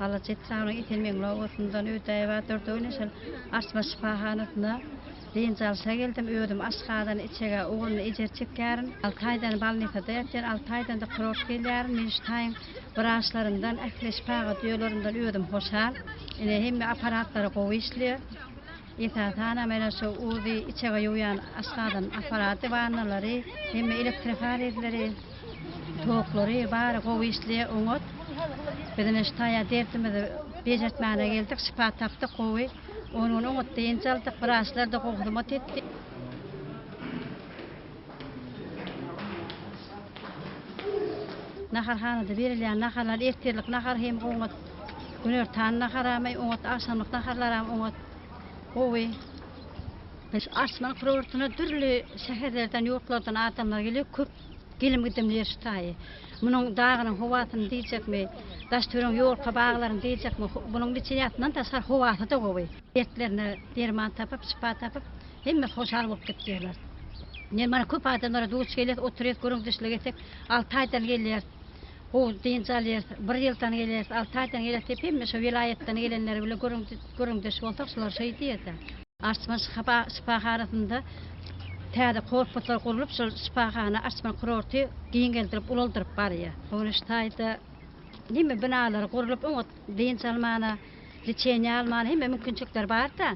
Halaç etrabynyň Esenmeňli obasyndan Ödäýewa Durdugül şol Arçman şypahanasyna dynç alşa geldim. Özüm aşgazan, içege ugruny ejir çekýärin. Alty aýdan bolnisada ýatýan, alty aýdan-da kurort gelýärin. Men şu taýyň wraçlaryndan, ähli şypagat uýalaryndan özüm hoşal. Ine, hemme apparatlary gowy işleýär. Esasanam ene şu uzy içege ýuwýan aşgazan apparady, wannalary, hemme elektrofarezleri, toklary bary gowy işleýär, oňat. Biz ine şu taýa derdimizi bejertmäne geldik, şypa tapdyk gowy. On gün oňat dynç aldyk, wraçlar-da gowy hyzmat etdi. Naharhanada berilýän naharlar ertirlik nahar hem oňat, günortan naharam oňat, agşamlyk naharlaram oňat, gowy. Şu Arçman kurortyna dürli şäherlerden, ýurtlardan adamlar gelýär, köp gelim-gidimli ýer şu taýy. Munuň dagynyň howasyny diýjekmi, daş-töweregiň ýolka baglaryny diýjekmi, munuň liçeniýasyndan daşgary howasy-da gowy. Dertlerine derman tapyp, şypa tapyp, Hemmesi hoşal bolup gitýärler. Men mana köp adamlara duş gelýäs, oturýas, gürrüňdeşlik etsek, alty aýdan gelýäris, gowy dynç alýarys, bir ýyldan gelýäris, alty aýdan gelýäris diýip, hemme şo welaýatdan gelenler bilen gürrüňdeş bolsak, şular şeý diýýär-de. Arçman şypahanasynda täze korpuslar gurlup, şol şypahana, Arçman kurorty giňeldirip, ulaldyryp barýar. Şu taýda hemme binalar gurlup, oňat dynç almana, liçeniýa almana hemme mümkinçilikler bar-da.